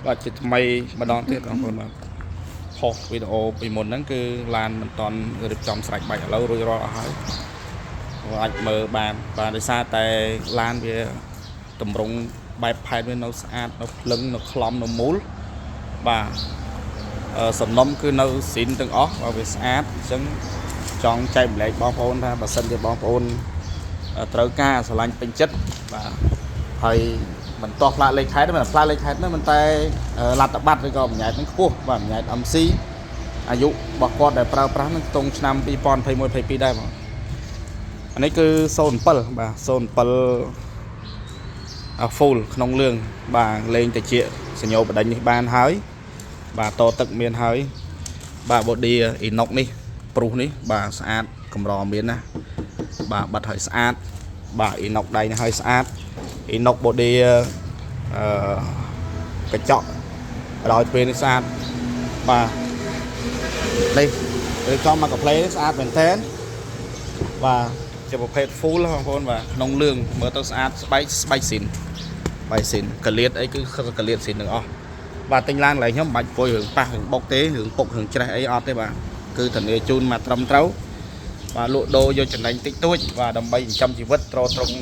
បាទជាថ្មីម្ដងទៀតបងប្អូនបាទផុសវីដេអូពីមុនហ្នឹងគឺឡានមិនតន់រៀបចំស្រេចបាច់ឥឡូវរួចរាល់អស់ហើយអាចមើលបានបាទដោយសារតែឡានវាតម្រង់បែបផែនវានៅស្អាតនៅភ្លឹងនៅខ្លំនៅមូលបាទសំណុំគឺនៅស៊ីនទាំងអស់បាទវាស្អាតអញ្ចឹងចង់ចែកម្លែកបងប្អូនថាបើសិនជាបងប្អូនត្រូវការស្រឡាញ់ពេញចិត្តបាទហើយមិនតោះផ្លាកលេខខេត្តទេមិនផ្លាកលេខខេត្តហ្នឹងមិនតែលទ្ធបត្រឬក៏បញ្ញត្តិហ្នឹងខ្ពស់បាទបញ្ញត្តិ MC អាយុរបស់គាត់ដែលប្រើប្រាស់ហ្នឹងខ្ទង់ឆ្នាំ2021 22ដែរបងអានេះគឺ07បាទ07 full ក្នុងលឿងបាទលេងតិចសញ្ញោបដិញនេះបានហើយបាទតទឹកមានហើយបាទ body inox នេះព្រុសនេះបាទស្អាតកម្រមានណាបាទបាត់ហើយស្អាតបាទ inox ដៃនេះហើយស្អាត inox body អឺកញ្ចក់ដោយទ្វារនេះស្អាតបាទនេះរៀបចំមកកាផ្លេស្អាតមែនតើបាទជាប្រភេទ full បងប្អូនបាទក្នុងលឿងមើលទៅស្អាតស្បែកស្បែកស៊ីនបែកស៊ីនកលៀតអីគឺកលៀតស៊ីនទាំងអស់បាទទិញឡានកន្លែងខ្ញុំមិនបាច់ពុយរឿងប៉ះរឿងបុកទេរឿងពុករឿងច្រេះអីអត់ទេបាទគឺធានាជូនមកត្រឹមត្រូវបាទលក់ដូរយកចំណេញតិចតួចបាទដើម្បីចិញ្ចឹមជីវិតទ្រទ្រង់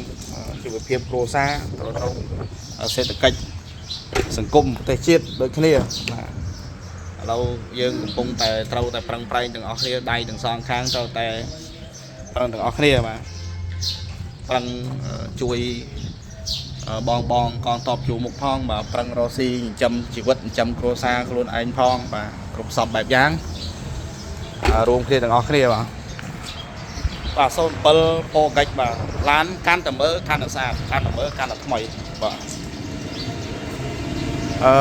ជីវភាពគ្រួសារទ្រទ្រង់សេដ្ឋកិច្ចសង្គមប្រទេសជាតិដូចគ្នាបាទឥឡូវយើងកំពុងតែត្រូវតែប្រឹងប្រែងទាំងអស់គ្នាដៃទាំងសងខាងត្រូវតែប្រឹងទាំងអស់គ្នាបាទប្រឹងជួយបងបងកងតបជួមុខផងបាទប្រឹងរកស៊ីចិញ្ចឹមជីវិតចិញ្ចឹមគ្រួសារខ្លួនឯងផងបាទគ្រប់សពបែបយ៉ាងរួមគ្នាទាំងអស់គ្នាបាទបាទ07ពោកាច់បាទឡានកាន់តែមើលកាន់តែស្អាតកាន់តែមើលកាន់តែថ្មីបាទអឺ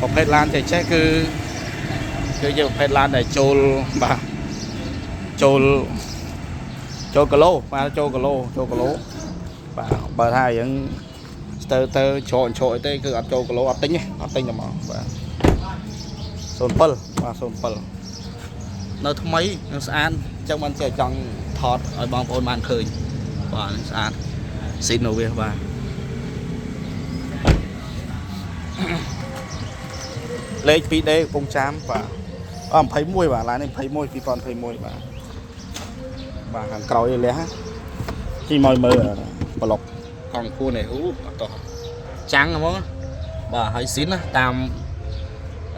ប្រភេទឡានចេះចេះគឺជាប្រភេទឡានដែលចូលបាទចូលចូលគីឡូបាទចូលគីឡូចូលគីឡូបាទបើថាយ៉ាងស្ទើទៅច្រកច្រកអីទេគឺអត់ចូលគីឡូអត់ទិញទេអត់ទិញតែមកបាទ07បាទ07នៅថ្មីនៅស្អាតអញ្ចឹងបានចេះចង់ថតឲ្យបងប្អូនបានឃើញបាទស្អាតស៊ីននៅវាបាទលេខ 2D កំពង់ចាមបាទអ21បាទឡាននេះ21 2021បាទបាទខាងក្រោយលះជីមកមើលប្លុកកង់គួរនេះអូអត់តោះចាំងហ្មងបាទហើយស៊ីនណាតាម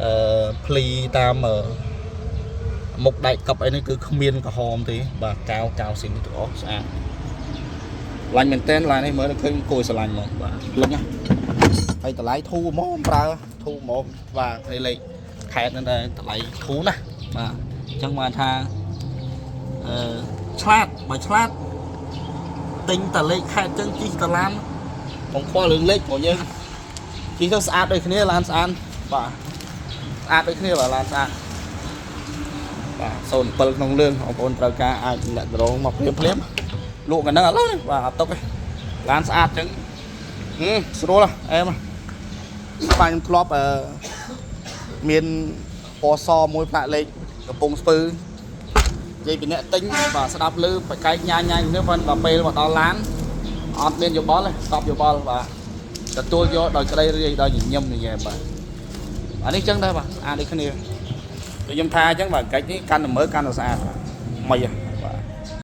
អឺភ្លីតាមមុខដែកកັບអីនេះគឺគ្មានក្រហមទេបាទកៅកៅស៊ីននេះទាំងអស់ស្អាតឡាញ់មែនតែនឡាននេះមើលទៅឃើញគួយស្រឡាញ់ហ្មងបាទលឹងណាហើយតម្លៃធូរហ្មងប្រើធូរហ្មងបាទនេះលេខខេតហ្នឹងតែតម្លៃធូរណាស់បាទអញ្ចឹងបានថាអឺឆ្លាតបើឆ្លាតទិញតលេខខេតអញ្ចឹងជីកតឡានผมខ្វល់រឿងលេខព្រោះយើងជីកទៅស្អាតដូចគ្នាឡានស្អាតបាទស្អាតដូចគ្នាបាទឡានស្អាតបាទ07ក្នុងលឿងបងប្អូនត្រូវការអាចអ្នកដរងមកភ្លាមភ្លាមលក់កណ្ដឹងឥឡូវនេះបាទអត់ទុកទេឡានស្អាតអញ្ចឹងស្រួលអែមបាទខ្ញុំធ្លាប់អឺមានពណ៌សមួយផ្លាកលេខកំពង់ស្ពឺនិយាយពីអ្នកទិញបាទស្ដាប់ឮបកែកញ៉ាញ៉ាញនេះប៉ុន្តែដល់ពេលមកដល់ឡានអត់មានយោបល់ទេស្បយោបល់បាទទទួលយកដោយក្តីរាយដោយញញឹមញញែមបាទអានេះចឹងដែរបាទស្អាតដូចគ្នាដូចខ្ញុំថាអញ្ចឹងបាទកាច់នេះកាន់តែមើលកាន់តែស្អាតបាទមិន